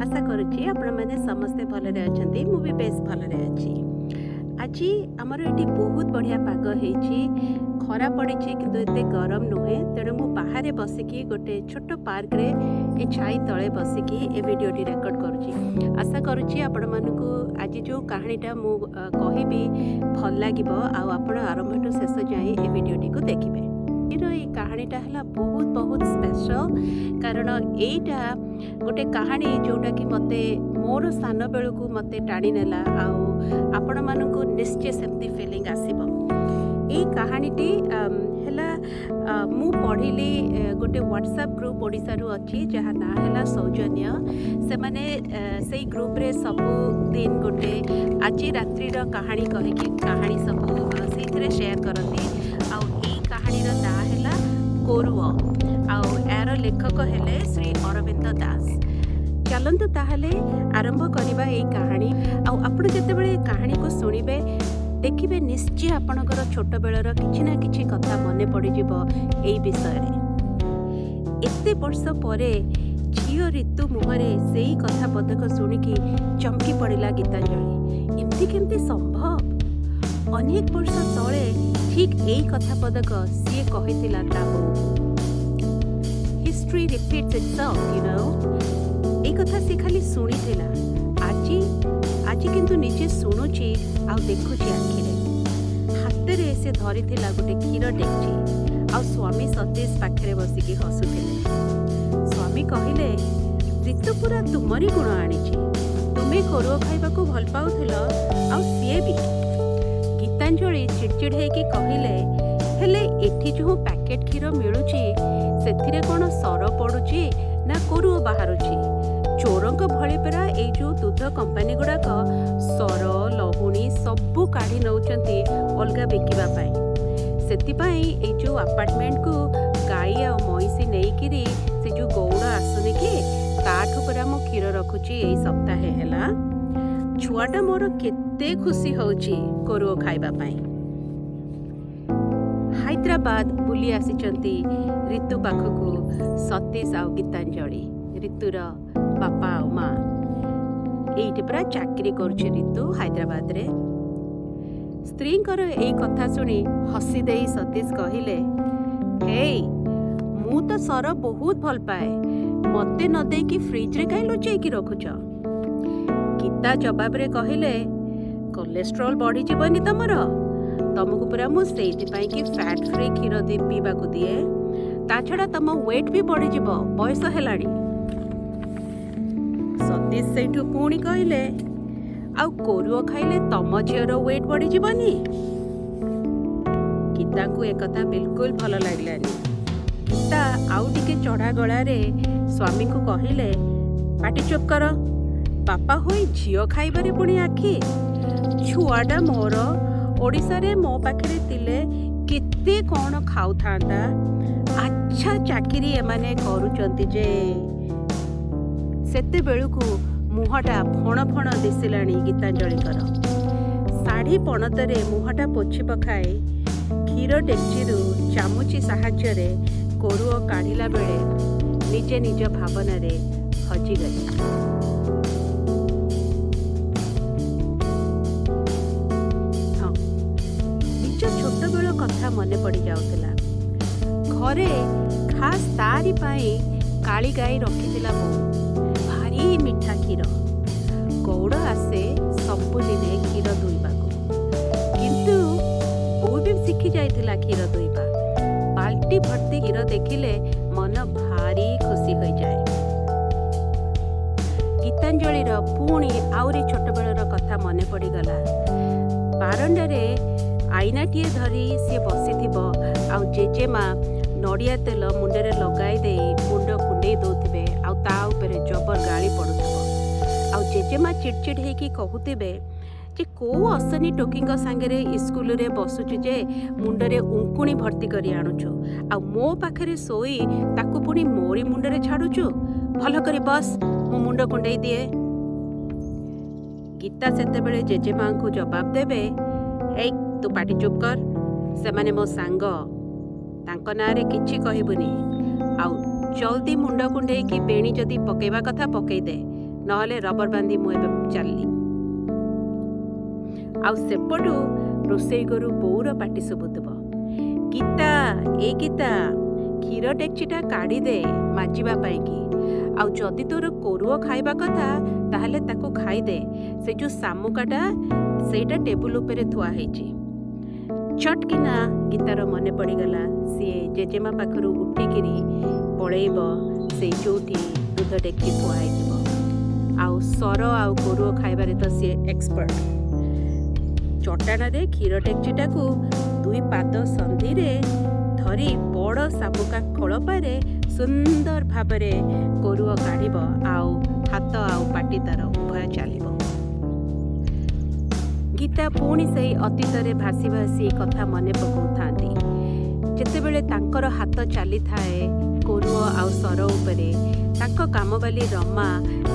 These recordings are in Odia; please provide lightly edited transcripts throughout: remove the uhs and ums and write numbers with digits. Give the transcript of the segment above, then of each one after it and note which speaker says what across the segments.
Speaker 1: ଆଶା କରୁଛି ଆପଣମାନେ ସମସ୍ତେ ଭଲରେ ଅଛନ୍ତି। ମୁଁ ବି ବେଶ ଭଲରେ ଅଛି। ଆଜି ଆମର ଏଠି ବହୁତ ବଢ଼ିଆ ପାଗ ହେଇଛି। ଖରା ପଡ଼ିଛି କିନ୍ତୁ ଏତେ ଗରମ ନୁହେଁ। ତେଣୁ ମୁଁ ବାହାରେ ବସିକି ଗୋଟେ ଛୋଟ ପାର୍କରେ ଏ ଛାଇ ତଳେ ବସିକି ଏ ଭିଡ଼ିଓଟି ରେକର୍ଡ଼ କରୁଛି। ଆଶା କରୁଛି ଆପଣମାନଙ୍କୁ ଆଜି ଯେଉଁ କାହାଣୀଟା ମୁଁ କହିବି ଭଲ ଲାଗିବ ଆଉ ଆପଣ ଆରମ୍ଭଠୁ ଶେଷ ଯାଏଁ ଏ ଭିଡ଼ିଓଟିକୁ ଦେଖିବେ। ଆଜିର ଏଇ କାହାଣୀଟା ହେଲା ବହୁତ ବହୁତ ସ୍ପେଶାଲ, କାରଣ ଏଇଟା ଗୋଟେ କାହାଣୀ ଯେଉଁଟାକି ମୋତେ ମୋର ସାନ ବେଳକୁ ମୋତେ ଟାଣି ନେଲା ଆଉ ଆପଣମାନଙ୍କୁ ନିଶ୍ଚୟ ସେମିତି ଫିଲିଂ ଆସିବ। ଏଇ କାହାଣୀଟି ହେଲା ମୁଁ ପଢ଼ିଲି ଗୋଟେ ହ୍ୱାଟ୍ସଆପ୍ ଗ୍ରୁପ୍ ଓଡ଼ିଶାରୁ ଅଛି, ଯାହା ନାଁ ହେଲା ସୌଜନ୍ୟ। ସେମାନେ ସେଇ ଗ୍ରୁପ୍ରେ ସବୁଦିନ ଗୋଟେ ଆଜି ରାତ୍ରିର କାହାଣୀ କହିକି କାହାଣୀ ସବୁ ସେଇଥିରେ ସେୟାର କରନ୍ତି। ଆଉ ଏଇ କାହାଣୀର ନାଁ ହେଲା କୋରୁଅ ଆଉ ଏହାର ଲେଖକ ହେଲେ ଶ୍ରୀ ଅରବିନ୍ଦ ଦାସ। ଚାଲନ୍ତୁ ତାହେଲେ ଆରମ୍ଭ କରିବା ଏଇ କାହାଣୀ। ଆଉ ଆପଣ ଯେତେବେଳେ ଏ କାହାଣୀକୁ ଶୁଣିବେ, ଦେଖିବେ ନିଶ୍ଚୟ ଆପଣଙ୍କର ଛୋଟବେଳର କିଛି ନା କିଛି କଥା ମନେ ପଡ଼ିଯିବ ଏଇ ବିଷୟରେ। ଏତେ ବର୍ଷ ପରେ ଝିଅ ରିତୁ ମୁହଁରେ ସେଇ କଥା ପଦକ ଶୁଣିକି ଚମକି ପଡ଼ିଲା ଗୀତାଞ୍ଜଳି। ଏମିତି କେମିତି ସମ୍ଭବ? ଅନେକ ବର୍ଷ ତଳେ ଠିକ୍ ଏଇ କଥା ପଦକ ସିଏ କହିଥିଲା ତା ବୋଉକୁ। "History repeats itself." ଏଇ କଥା ସେ ଖାଲି ଶୁଣିଥିଲା। ଆଜି ଆଜି କିନ୍ତୁ ନିଜେ ଶୁଣୁଛି ଆଉ ଦେଖୁଛି ଆଖିରେ। ହାତରେ ସେ ଧରିଥିଲା ଗୋଟେ କ୍ଷୀର ଡେକ୍ଚି ଆଉ ସ୍ୱାମୀ ସତୀଶ ପାଖରେ ବସିକି ହସୁଥିଲେ। ସ୍ୱାମୀ କହିଲେ, "ରିତୁ ପୁରା ତୁମରି ଗୁଣ ଆଣିଛି। ତୁମେ କୋରୁଅ ଖାଇବାକୁ ଭଲ ପାଉଥିଲ ଆଉ ସିଏ ବି।" ଗୀତାଞ୍ଜଳି ଚିଡ଼ଚିଡ଼ ହେଇକି କହିଲେ, "ହେଲେ ଏଠି ଯେଉଁ ପ୍ୟାକେଟ୍ କ୍ଷୀର ମିଳୁଛି, ସେଥିରେ କ'ଣ ସର ପଡ଼ୁଛି ନା କୋରୁଅ ବାହାରୁଛି? ଚୋରଙ୍କ ଭଳି ପରା ଏଇ ଯେଉଁ ଦୁଧ କମ୍ପାନୀ ଗୁଡ଼ାକ ସର, ଲହୁଣୀ ସବୁ କାଢ଼ି ନେଉଛନ୍ତି ଅଲଗା ବିକିବା ପାଇଁ। ସେଥିପାଇଁ ଏଇ ଯେଉଁ ଆପାର୍ଟମେଣ୍ଟକୁ ଗାଈ ଆଉ ମଇଁଷି ନେଇକିରି ସେ ଯେଉଁ ଗଉଡ଼ ଆସୁନି କି, ତାଠୁ ପରା ମୁଁ କ୍ଷୀର ରଖୁଛି ଏଇ ସପ୍ତାହେ ହେଲା। ଛୁଆଟା ମୋର କେତେ ଖୁସି ହେଉଛି କୋରୁଅ ଖାଇବା ପାଇଁ।" ହାଇଦ୍ରାବାଦ ବୁଲି ଆସିଛନ୍ତି ରିତୁ ପାଖକୁ ସତୀଶ ଆଉ ଗୀତାଞ୍ଜଳି, ରିତୁର ବାପା ଆଉ ମା। ଏଇଠି ପରା ଚାକିରି କରୁଛି ରିତୁ ହାଇଦ୍ରାବାଦରେ। ସ୍ତ୍ରୀଙ୍କର ଏଇ କଥା ଶୁଣି ହସିଦେଇ ସତୀଶ କହିଲେ, "ହେଇ, ମୁଁ ତ ସର ବହୁତ ଭଲ ପାଏ। ମତେ ନ ଦେଇକି ଫ୍ରିଜରେ କାହିଁ ଲୁଚେଇକି ରଖୁଛ?" ଗୀତା ଜବାବରେ କହିଲେ, "କୋଲେଷ୍ଟ୍ରଲ ବଢ଼ିଯିବନି ତମର? ତମକୁ ପୁରା ମୁଁ ସେଇଥିପାଇଁ କି ଫ୍ୟାଟ୍ ଫ୍ରି କ୍ଷୀର ପିଇବାକୁ ଦିଏ। ତା ଛଡ଼ା ତମ ୱେଟ୍ ବି ବଢ଼ିଯିବ, ବୟସ ହେଲାଣି।" ସତୀଶ ସେଇଠୁ ପୁଣି କହିଲେ, "ଆଉ କୋରୁଅ ଖାଇଲେ ତମ ଝିଅର ୱେଟ୍ ବଢ଼ିଯିବନି?" ଗୀତାଙ୍କୁ ଏକଥା ବିଲକୁଲ ଭଲ ଲାଗିଲାନି। ଗୀତା ଆଉ ଟିକେ ଚଢ଼ା ଗଳାରେ ସ୍ୱାମୀଙ୍କୁ କହିଲେ, "ପାଟି ଚୁପ୍ କର। ବାପା ହୋଇ ଝିଅ ଖାଇବାରେ ପୁଣି ଆଖି। ଛୁଆଟା ମୋର ଓଡ଼ିଶାରେ ମୋ ପାଖରେ ଥିଲେ କେତେ କ'ଣ ଖାଉଥାନ୍ତା। ଆଚ୍ଛା ଚାକିରି ଏମାନେ କରୁଛନ୍ତି ଯେ।" ସେତେବେଳକୁ ମୁହଁଟା ଫଣ ଫଣ ଦିଶିଲାଣି ଗୀତାଞ୍ଜଳିଙ୍କର। ଶାଢ଼ୀ ପଣତରେ ମୁହଁଟା ପୋଛି ପକାଇ କ୍ଷୀର ଡେକ୍ଚିରୁ ଚାମୁଚି ସାହାଯ୍ୟରେ କୋରୁଅ କାଢ଼ିଲା ବେଳେ ନିଜେ ନିଜ ଭାବନାରେ ହଜିଗଲେ। ହଁ, ନିଜ ଛୋଟବେଳ କଥା ମନେ ପଡ଼ି ଯାଉଥିଲା। ଘରେ ଖାସ୍ ତାରି ପାଇଁ କାଳି ଗାଈ ରଖିଥିଲା ବୋଉ। ଭାରି ମିଠା କ୍ଷୀର। ଗଉଡ଼ ଆସେ ସବୁଦିନେ କ୍ଷୀର ଦୁଇବାକୁ। କିନ୍ତୁ ବୋଉ ବି ଶିଖି ଯାଇଥିଲା କ୍ଷୀର ଦୁଇବା। ବାଲ୍ଟି ଭର୍ତ୍ତି କ୍ଷୀର ଦେଖିଲେ ମନ ଭାରି ଖୁସି ହୋଇଯାଏ। ଗୀତାଞ୍ଜଳିର ପୁଣି ଆହୁରି ଛୋଟବେଳର କଥା ମନେ ପଡ଼ିଗଲା। ବାରଣ୍ଡାରେ ଆଇନାଟିଏ ଧରି ସିଏ ବସିଥିବ ଆଉ ଜେଜେମା ନଡ଼ିଆ ତେଲ ମୁଣ୍ଡରେ ଲଗାଇ ଦେଇ ମୁଣ୍ଡ କୁଣ୍ଡେଇ ଦଉଥିବେ ଆଉ ତା ଉପରେ ଜବର ଗାଳି ପଡ଼ୁଥିବ ଆଉ ଜେଜେମା ଚିଡ଼ଚିଡ଼ ହେଇକି କହୁଥିବେ ଯେ କୋଉ ଅସନି ଟୋକିଙ୍କ ସାଙ୍ଗରେ ଇସ୍କୁଲରେ ବସୁଛୁ ଯେ ମୁଣ୍ଡରେ ଉଙ୍କୁଣି ଭର୍ତ୍ତି କରି ଆଣୁଛୁ ଆଉ ମୋ ପାଖରେ ଶୋଇ ତାକୁ ପୁଣି ମୋରି ମୁଣ୍ଡରେ ଛାଡ଼ୁଛୁ। ଭଲ କରି ବସ୍, ମୁଁ ମୁଣ୍ଡ କୁଣ୍ଡେଇ ଦିଏ। ଗୀତା ସେତେବେଳେ ଜେଜେମାଙ୍କୁ ଜବାବ ଦେବେ, "ଏଇ, ତୁ ପାଟି ଚୁପ୍ କର। ସେମାନେ ମୋ ସାଙ୍ଗ, ତାଙ୍କ ନାଁରେ କିଛି କହିବୁନି। ଆଉ ଜଲ୍ଦି ମୁଣ୍ଡ କୁଣ୍ଡେଇକି ବେଣୀ ଯଦି ପକେଇବା କଥା ପକେଇ ଦେ, ନହେଲେ ରବର ବାନ୍ଧି ମୁଁ ଏବେ ଚାଲିଲି। ଆଉ ସେପଟୁ ରୋଷେଇ ଘରୁ ବୋଉର ପାଟି ଶୁଭୁଥିବ, ଗୀତା, ଏ ଗୀତା, କ୍ଷୀର ଡେକ୍ଚିଟା କାଢ଼ିଦେ ମାଜିବା ପାଇଁକି। ଆଉ ଯଦି ତୋର କୋରୁଅ ଖାଇବା କଥା ତାହେଲେ ତାକୁ ଖାଇଦେ, ସେ ଯେଉଁ ଶାମୁକାଟା ସେଇଟା ଟେବୁଲ ଉପରେ ଥୁଆ ହେଇଛି। ଚଟକିନା ଗୀତାର ମନେ ପଡ଼ିଗଲା, ସିଏ ଜେଜେମା ପାଖରୁ ଉଠିକିରି ପଳେଇବ ସେଇ ଯେଉଁଠି ଦୁଧ ଡେକ୍ଚି ଥୁଆ ହେଇଥିବ। ଆଉ ସର ଆଉ କୋରୁଅ ଖାଇବାରେ ତ ସିଏ ଏକ୍ସପର୍ଟ। ଚଟାଣରେ କ୍ଷୀର ଡେକ୍ଚିଟାକୁ ଦୁଇ ପାଦ ସନ୍ଧିରେ ଧରି ବଡ଼ ଶାମୁକା ଖୋଳପାରେ ସୁନ୍ଦର ଭାବରେ କୋରୁଅ କାଢ଼ିବ, ଆଉ ହାତ ଆଉ ପାଟି ତାର ଉଭୟ ଚାଲିବ। ଗୀତା ପୁଣି ସେଇ ଅତୀତରେ ଭାସି ଭାସି କଥା ମନେ ପକାଉଥାନ୍ତି, ଯେତେବେଳେ ତାଙ୍କର ହାତ ଚାଲିଥାଏ କୋରୁଅ ଆଉ ସର ଉପରେ। ତାଙ୍କ କାମବାଲି ରମା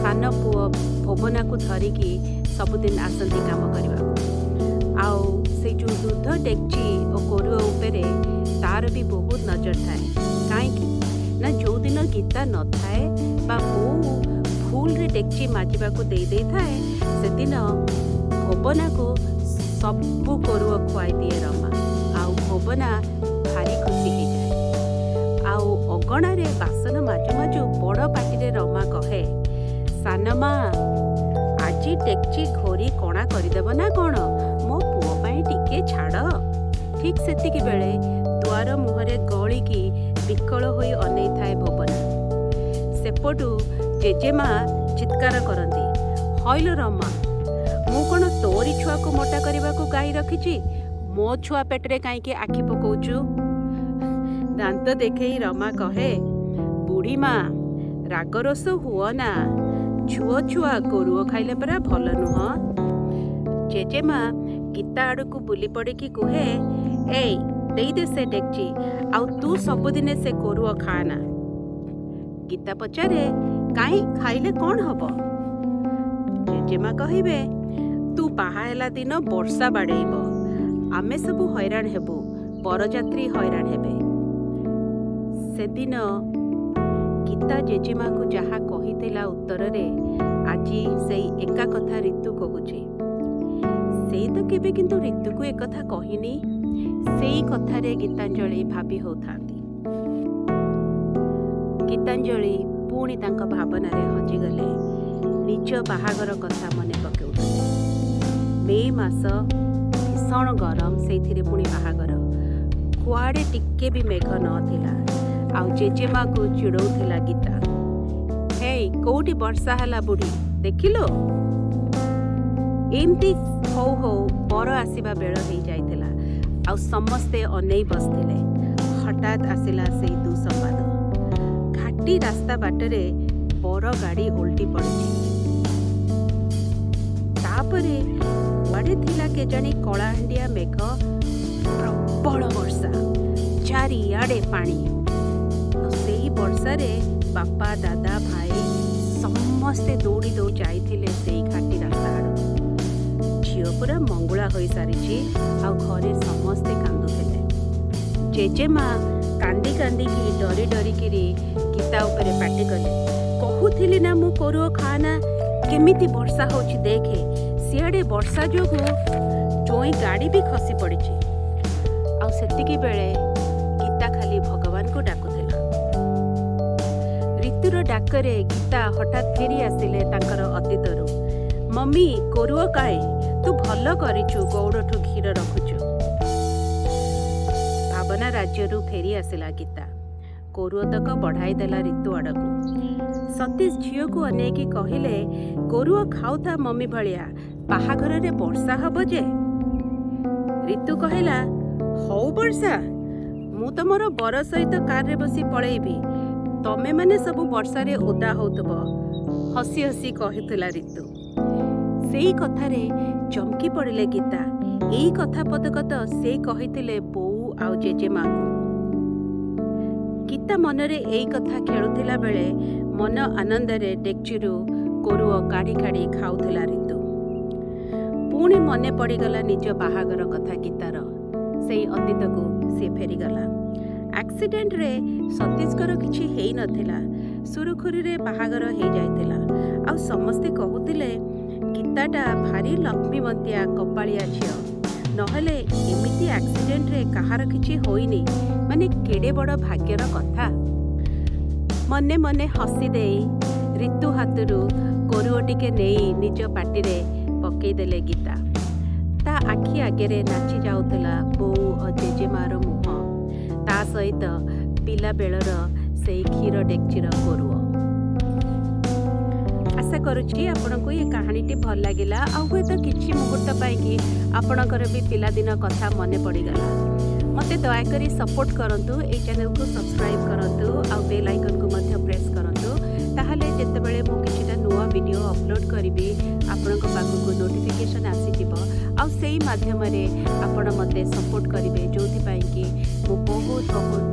Speaker 1: ସାନ ପୁଅ ଭୁବନାକୁ ଧରିକି ସବୁଦିନ ଆସନ୍ତି କାମ କରିବାକୁ। ଆଉ ସେଇ ଯେଉଁ ଦୁଧ ଡେକ୍ଚି ଓ କୋରୁଅ ଉପରେ ତାର ବି ବହୁତ ନଜର ଥାଏ। କାହିଁକି ନା ଯେଉଁଦିନ ଗୀତା ନଥାଏ ବା ବୋଉ ଭୁଲରେ ଡେକ୍ଚି ମାଜିବାକୁ ଦେଇ ଦେଇଥାଏ, ସେଦିନ ଭୁବନାକୁ ସବୁ କୋରୁଅ ଖୁଆଇ ଦିଏ ରମା, ଆଉ ଭୁବନା ଭାରି ଖୁସି ହେଇଯାଏ। ଆଉ ଅଗଣାରେ ବାସନ ମାଜୁ ମାଜୁ ବଡ଼ ପାଟିରେ ରମା କହେ, ସାନ ମା, ଆଜି ଡେକ୍ଚି ଘୋରି କଣା କରିଦେବ ନା କ'ଣ? ମୋ ପୁଅ ପାଇଁ ଟିକେ ଛାଡ଼। ଠିକ୍ ସେତିକି ବେଳେ ଦୁଆର ମୁହଁରେ ଗଳିକି ବିକଳ ହୋଇ ଅନେଇଥାଏ ଭୁବନା। ସେପଟୁ ଜେଜେମା ଚିତ୍କାର କରନ୍ତି, ହଇଲୋ ରମା, ମୁଁ କ'ଣ ତୋରି ଛୁଆକୁ ମୋଟା କରିବାକୁ ଗାଈ ରଖିଛି? ମୋ ଛୁଆ ପେଟରେ କାହିଁକି ଆଖି ପକଉଛୁ? ଦାନ୍ତ ଦେଖେଇ ରମା କହେ, ବୁଢ଼ୀ ମା, ରାଗରୋଷ ହୁଅ ନା, ଛୁଅ ଛୁଆ କୋରୁଅ ଖାଇଲେ ପରା ଭଲ ନୁହଁ। ଜେଜେମା ଗୀତା ଆଡ଼କୁ ବୁଲି ପଡ଼ିକି କୁହେ, ଏଇ ଦେଇଦେ ସେ ଡେକ୍ଚି, ଆଉ ତୁ ସବୁଦିନେ ସେ କୋରୁଅ ଖାଆନା। ଗୀତା ପଚାରେ, କାହିଁ ଖାଇଲେ କ'ଣ ହବ? ଜେଜେମା କହିବେ, ତୁ ବାହା ହେଲା ଦିନ ବର୍ଷା ବାଡ଼େଇବ, ଆମେ ସବୁ ହଇରାଣ ହେବୁ, ବରଯାତ୍ରୀ ହଇରାଣ ହେବେ। ସେଦିନ ଗୀତା ଜେଜେମାକୁ ଯାହା କହିଥିଲା ଉତ୍ତରରେ ଆଜି ସେଇ ଏକା କଥା ରିତୁ କହୁଛି। ସେଇ ତ କେବେ କିନ୍ତୁ ରିତୁକୁ ଏକଥା କହିନି। ସେଇ କଥାରେ ଗୀତାଞ୍ଜଳି ଭାବି ହେଉଥାନ୍ତି। ଗୀତାଞ୍ଜଳି ପୁଣି ତାଙ୍କ ଭାବନାରେ ହଜିଗଲେ। ନିଜ ବାହାଘର କଥା ମନେ ପକାଉଥିଲେ। ମେ ମାସ, ଭୀଷଣ ଗରମ, ସେଇଥିରେ ପୁଣି ବାହାଘର। କୁଆଡ଼େ ଟିକେ ବି ମେଘ ନଥିଲା। ଆଉ ଜେଜେମାକୁ ଚିଡ଼ଉଥିଲା ଗୀତା, ହେଇ, କୋଉଠି ବର୍ଷା ହେଲା ବୁଢ଼ୀ, ଦେଖିଲୁ? ଏମିତି ହଉ ହଉ ବର ଆସିବା ବେଳ ହେଇଯାଇଥିଲା, ଆଉ ସମସ୍ତେ ଅନେଇ ବସିଥିଲେ। ହଠାତ୍ ଆସିଲା ସେଇ ଦୁଃସମ୍ବାଦ, ଘାଟି ରାସ୍ତା ବାଟରେ ବର ଗାଡ଼ି ଓଲଟି ପଡ଼ିଛି। ତାପରେ କୁଆଡ଼େ ଥିଲା କେଜାଣି କଳାହାଣ୍ଡିଆ ମେଘ, ପ୍ରବଳ ବର୍ଷା, ଚାରିଆଡ଼େ ପାଣି। ଆଉ ସେଇ ବର୍ଷାରେ ବାପା, ଦାଦା, ଭାଇ ସମସ୍ତେ ଦୌଡ଼ି ଦୌଡ଼ି ଯାଇଥିଲେ ସେଇ ଘାଟି ରାସ୍ତା ଆଡ଼କୁ। ଝିଅ ପୁରା ମଙ୍ଗୁଳା ହୋଇସାରିଛି, ଆଉ ଘରେ ସମସ୍ତେ କାନ୍ଦୁଥିଲେ। ଜେଜେମା କାନ୍ଦି କାନ୍ଦିକି ଡରି ଡରିକିରି ଗୀତା ଉପରେ ପାଟି କଲେ, କହୁଥିଲି ନା ମୁଁ କୋରୁଅ ଖାଆନା, କେମିତି ବର୍ଷା ହେଉଛି ଦେଖେ, ସିଆଡ଼େ ବର୍ଷା ଯୋଗୁଁ ଜୋଇଁ ଗାଡ଼ି ବି ଖସି ପଡ଼ିଛି। ଆଉ ସେତିକି ବେଳେ ଗୀତା ଖାଲି ଭଗବାନଙ୍କୁ ଡାକୁଥିଲା। ରିତୁର ଡାକରେ ଗୀତା ହଠାତ୍ ଫେରି ଆସିଲେ ତାଙ୍କର ଅତୀତରୁ। ମମ୍ମି, କୋରୁଅ କାଇଁ? ତୁ ଭଲ କରିଛୁ ଗଉଡ଼ଠୁ କ୍ଷୀର ରଖୁଛୁ। ଭାବନା ରାଜ୍ୟରୁ ଫେରି ଆସିଲା ଗୀତା। କୋରୁଅ ତକ ବଢ଼ାଇ ଦେଲା ରିତୁ ଆଡ଼କୁ। ସତୀଶ ଝିଅକୁ ଅନେଇକି କହିଲେ, କୋରୁଅ ଖାଉଥା ମମ୍ମି ଭଳିଆ, ବାହାଘରରେ ବର୍ଷା ହବ ଯେ। ରିତୁ କହିଲା, ହଉ ବର୍ଷା, ମୁଁ ତ ମୋର ବର ସହିତ କାରରେ ବସି ପଳେଇବି, ତମେମାନେ ସବୁ ବର୍ଷାରେ ଓଦା ହଉଥିବ। ହସି ହସି କହିଥିଲା ରିତୁ। ସେଇ କଥାରେ ଚମକି ପଡ଼ିଲେ ଗୀତା। ଏଇ କଥା ପଦକ ତ ସେ କହିଥିଲେ ବୋଉ ଆଉ ଜେଜେମାକୁ। ଗୀତା ମନରେ ଏଇ କଥା ଖେଳୁଥିଲା ବେଳେ ମନ ଆନନ୍ଦରେ ଡେକ୍ଚିରୁ କୋରୁଅ କାଢ଼ି କାଢ଼ି ଖାଉଥିଲା ରିତୁ। ପୁଣି ମନେ ପଡ଼ିଗଲା ନିଜ ବାହାଘର କଥା ଗୀତାର। ସେଇ ଅତୀତକୁ ସେ ଫେରିଗଲା। ଆକ୍ସିଡେଣ୍ଟରେ ସତୀଶଙ୍କର କିଛି ହେଇନଥିଲା, ସୁରୁଖୁରୁରେ ବାହାଘର ହେଇଯାଇଥିଲା। ଆଉ ସମସ୍ତେ କହୁଥିଲେ ଗୀତାଟା ଭାରି ଲକ୍ଷ୍ମୀବନ୍ତିଆ କପାଳିଆ ଝିଅ, ନହେଲେ ଏମିତି ଆକ୍ସିଡେଣ୍ଟରେ କାହାର କିଛି ହୋଇନି। ମାନେ କେଡ଼େ ବଡ଼ ଭାଗ୍ୟର କଥା। ମନେ ମନେ ହସି ଦେଇ ରିତୁ ହାତରୁ କୋରୁଅ ଟିକେ ନେଇ ନିଜ ପାଟିରେ ପକେଇଦେଲେ ଗୀତା। ତା ଆଖି ଆଗରେ ନାଚି ଯାଉଥିଲା ବୋଉ ଓ ଜେଜେମାର ମୁହଁ, ତା ସହିତ ପିଲାବେଳର ସେଇ କ୍ଷୀର ଡେକ୍ଚିର କୋରୁଅ। ଆଶା କରୁଛି ଆପଣଙ୍କୁ ଏ କାହାଣୀଟି ଭଲ ଲାଗିଲା ଆଉ ହୁଏତ କିଛି ମୁହୂର୍ତ୍ତ ପାଇଁକି ଆପଣଙ୍କର ବି ପିଲାଦିନ କଥା ମନେ ପଡ଼ିଗଲା। ମୋତେ ଦୟାକରି ସପୋର୍ଟ କରନ୍ତୁ, ଏଇ ଚ୍ୟାନେଲକୁ ସବସ୍କ୍ରାଇବ୍ କରନ୍ତୁ ଆଉ ବେଲ୍ ଆଇକନ୍କୁ ମଧ୍ୟ ପ୍ରେସ୍ କରନ୍ତୁ। ତାହେଲେ ଯେତେବେଳେ ମୁଁ କିଛିଟା ନୂଆ ଭିଡ଼ିଓ ଅପଲୋଡ଼ କରିବି, ଆପଣଙ୍କ ପାଖକୁ ନୋଟିଫିକେସନ୍ ଆସିଯିବ ଆଉ ସେଇ ମାଧ୍ୟମରେ ଆପଣ ମୋତେ ସପୋର୍ଟ କରିବେ, ଯେଉଁଥିପାଇଁ କି ମୁଁ ବହୁତ ବହୁତ